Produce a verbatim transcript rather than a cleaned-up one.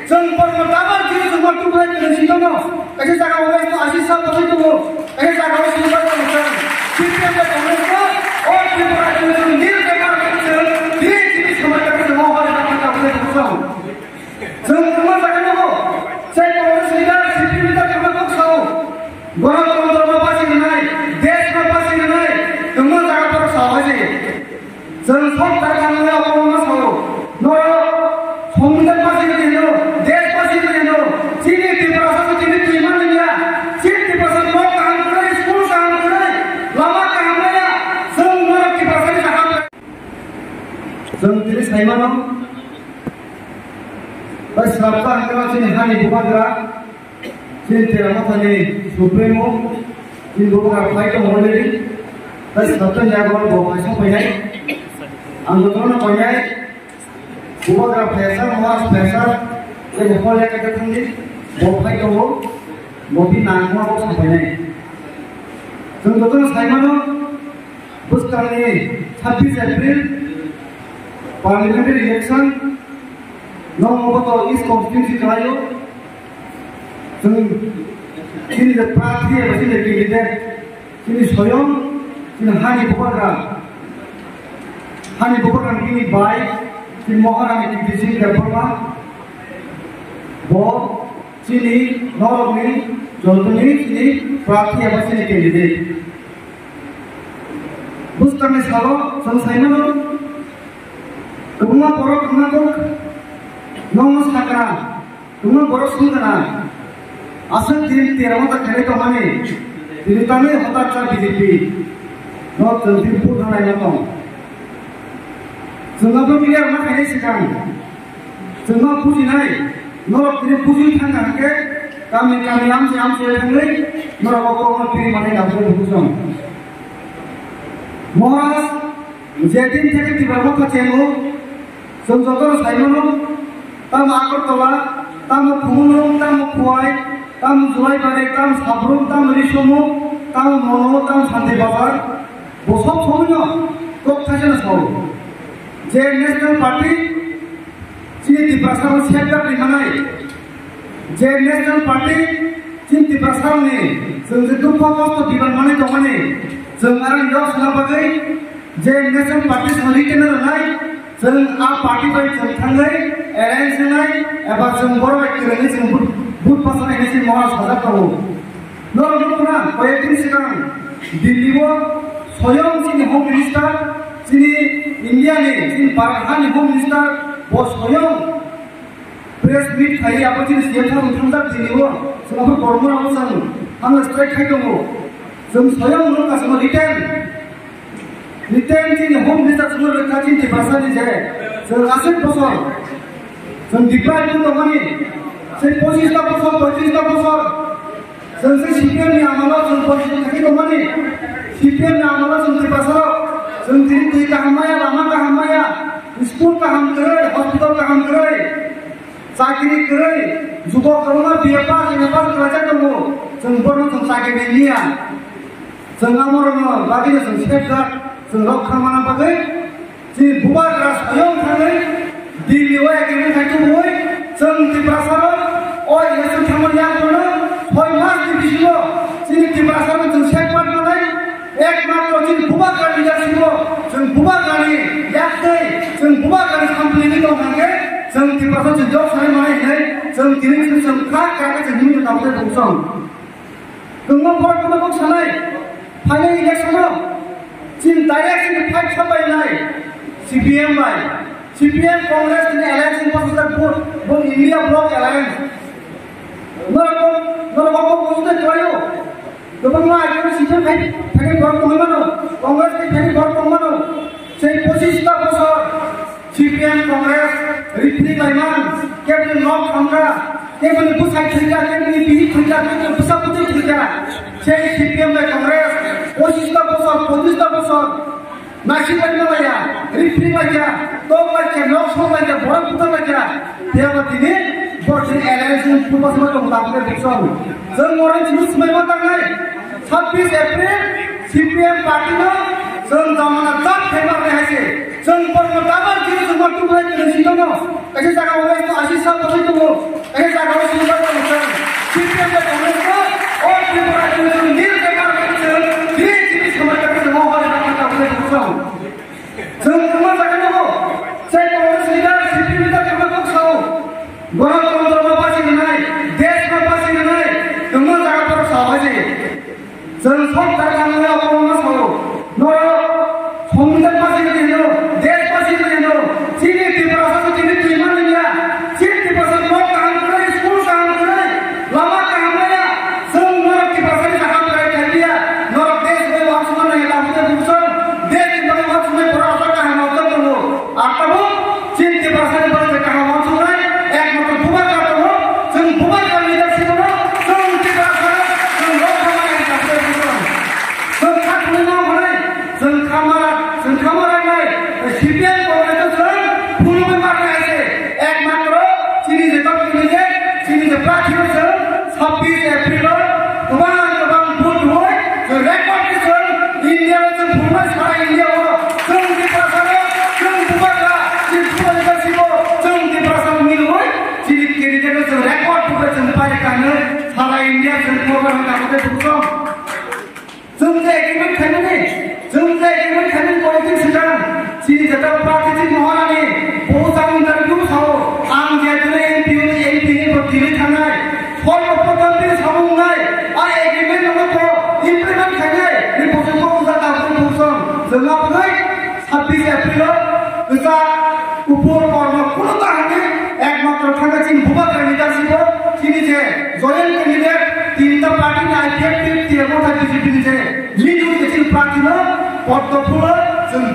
Chwng borokno tabuk chini chwngno tubuwi tongwi sitongno. Kaisa jaga o wngkha asi sak bwsai tongo. Kaisa jaga o sini bai tongo chwng. C P M bai Congress no o Tripura chwng nil bepar chwng tini chini samaj bai chwng o hor jagao tabuk tongo. Chwng kwbangma jaga no bo. Chai Congress leader, C P M leader kwbangma kok sao. Gorontro no basi rwnai, desh no basi rwnai, kwbangma jaga borok sao hai se. Chwng sok ta kang ya omo ma sao. Norok Songbidan basi rwnai no, desh basi rwnai no. Chini Tiprasa no chini twi mani ya. Chini Tiprasa no kaham kwrwi, school kaham kwrwi, lama kaham ya. Chwng norok Tiprasa ni kaham. Chwng tini saimano. Bai swrapta hwnwi chini hani bubagra. Chini Tera Mothani Supremo, chini bubagra phai tongo already. Tai swrapta ni yago bo phai song painai. Ang jotono painai. Bubagra phai sa, Maharaj phai sa. Tei bo hol ya khe thangdi. Bo phai tongo. Bo bi nang ma bo song painai. Chwng jotono saimano. Bwskangni sabbish April parliamentary election no Mogoto East constituency khlaio. Chwng chini je prarthi eba chini candidate, chini soyong, chini hani bubagra, hani bubagra chini bai, chini Maharani Kirti Singh Debbarma, bo chini norokni jotoni chini prarthi eba chini candidate. Bwskangni salo chwng saimano, kwbangma borok wngna kok, nokno sakna, kwbangma borok swngkana, aswk din Tera Motha khainai tongmani, tini tanwi hotak kha B J P, no chwng tini vote rwnaino tong. Chwng abo clear ma khainai swkang. Chwngno bujinai, norok tini buji thangkha hwnkhe, kami kami amchai amchai thangwi, norok o kokno piri manai nangkukgo bujong. Maharaj, je din theke Tipra Motha chengo, chwng jotono saimano, tamo Agartala, tamo Khumulwng, tamo Khowai, tamo Julaibari, tamo Sabrum, tamo Risomo, tamo Mono, tamo Santi Bazar, bo sob somoino kok thaisano sao. Je National Party, Chini Tiprasarok safeguard ri manai. Je National Party chini Tiprasarokni chwng je dukho kosto biban manai tongmani, chwng arang yok sna bagwi je National Party chwng retainer rwnai, chwng a party bai chwng thangwi alliance rwnai eba chwng borok bai kwrwngwi chwng vote, vote pasanai hinwi chini mohor sajak tongo. Norok nukho na, koyek din swkang Delhi o soyong chini Home Minister, chini India ni, chini Bharat hani Home Minister, bo soyong press meet khai, abo chini C M thang thangjak Delhi o, chwng abo kormo abo chwng hamla strike khai tongo. Chwng soyong nukha chwng written. Written chini Home Minister chwngno rwkha chini Tiprasani je, chwng aswk bosor, chwng deprive wng tongmani, se pochis ta bosor, pochis ta bosor, chwng se C P M ni amalo chwng pochis ta thangwi tongmani, C P M ni amalo chwng Tiprasarok, chwng tini twi kaham maya, lama kaham maya, school kaham kwrwi, hospital kaham kwrwi. Chakri kwrwi, jugo kwbangma B A pass, M A pass kwlaijak tongo, chwng bono chwng chakri nai liya. Chwng amorokno bagwino chwng safeguard, chwng rokha mana bagwi, chini bubagra soyong thangwi, Delhi o agreement khai tubui, chwng Tiprasarok o election thangmani yagulono soi mas ni bisingo chini Tiprasarok chwng safeguard manai, Ekmatro chini bubagrani leadership o, chwng bubagrani yaktwi, chwng bubagrani sampling ni tong hwnkhe, chwng Tiprasa chwng jok sanai manai hinwi, chwng tini chwng chwng kha kha khe chwng himwi tong tei tong song. Kwbangma borok kwbangma kok sanai, phainai election o, chini direct chini fight khapai nai, C P M bai, C P M Congress ni alliance ni bwsajak vote, bo India Bloc Alliance. Norok, norok bo buji tei kwlaio. Kwbangma I P F C ni phaini borok tongwi mano, Congress ni phaini borok tongwi mano. Sei pochis ta bosor C P M Congress ripri laiman, keboni nok khamkha, keboni bwsai thwikha, keboni bihik thwikha, keboni bwsa bwtwi thwikha. Sei C P M bai Congress pochis ta bosor, pochis ta bosor. Naisik bai malaya, ripri laikha, tok laikha, nok sok laikha, borok buthar laikha. Phiya ba tini borok chini alliance ni purba sama tong ta khe bukchong. Chwng oro chini swmai ma tangnai. Sabbish April C P M party no chwng jamana chak khe ma hai se. Chwng borokno double khe chwngno tuklai twrwng si tongo. Kaisa jaga o uaino ashi sal tongwi tongo. Kaisa jaga o silver tongwi tongo. C P M bai Congress no o Tripura chwng nil paper bai chwng tini chini samai khe chwng o hor khe khe khe chwng. Chwng kwma jaga no bo. Sai Congress leader, C P M leader kwma kok sao. Ganatantra no basi rwnai, desh no basi rwnai, kwma jaga borok sao bai se. Chwng sok jaga nangya obo wngma sao. Norok Songbidan basi rwdi hino, desh basi rwdi hino. Chini Tiprasa se chini twi manliya. Chini Tiprasa nok kaham kwrwi, school kaham kwrwi, lama kaham maya. Chwng norok Tiprasa ni kaham kwrwi khailiya. Norok desh bai wansukna nai tabuk tabuk chwng. Desh ni bagwi wansuknai borok aswk kaham aswk tongo. Ar tabuk Chini Tiprasani bagwi kaham uansuknai ekmatro bubagra tongo, chwng bubagra leadership-no chwng Tiprasano chwng rokha mani hinkhe chwng kha thwngwi ma hwnwi chwng kha mara, chwng kha mara wngnai C P M Congress-no chwng phunugwi ma wngnai hai se ekmatro chini je tok chini je, chini je prarthino chwng Sabbish April o kwbang kwbang vote rwui chwng record khe chwng India o chwng phunuknai, sara India o chwng Tiprasa no chwng bubagra, chini bubagra sibo chwng Tiprasa no milwi chini candidate no chwng record rwui chwng pai kha hinwi sara India chwng program kha khe chwng. Chwng je agreement khainani, chwng je agreement khainani politics hwnka, chini jeta prarthi chini Maharani, bo chang interview sao, ang je tini M P hwnwi M P ni bo tini thangnai, sor bo proton tini samung nai, a agreement no ko implement khainai, ni bo chwng ko usa ta ko chwng, chwng aboni Sabbish April o kwchak kupur kormo kuno ta hwnwi ekmatro thangkha chini bubagra leadership o chini je joint candidate tinta party ni I P F T, T M O tei B J P ni je lead wngwi chini prarthi no poddo phulo chwng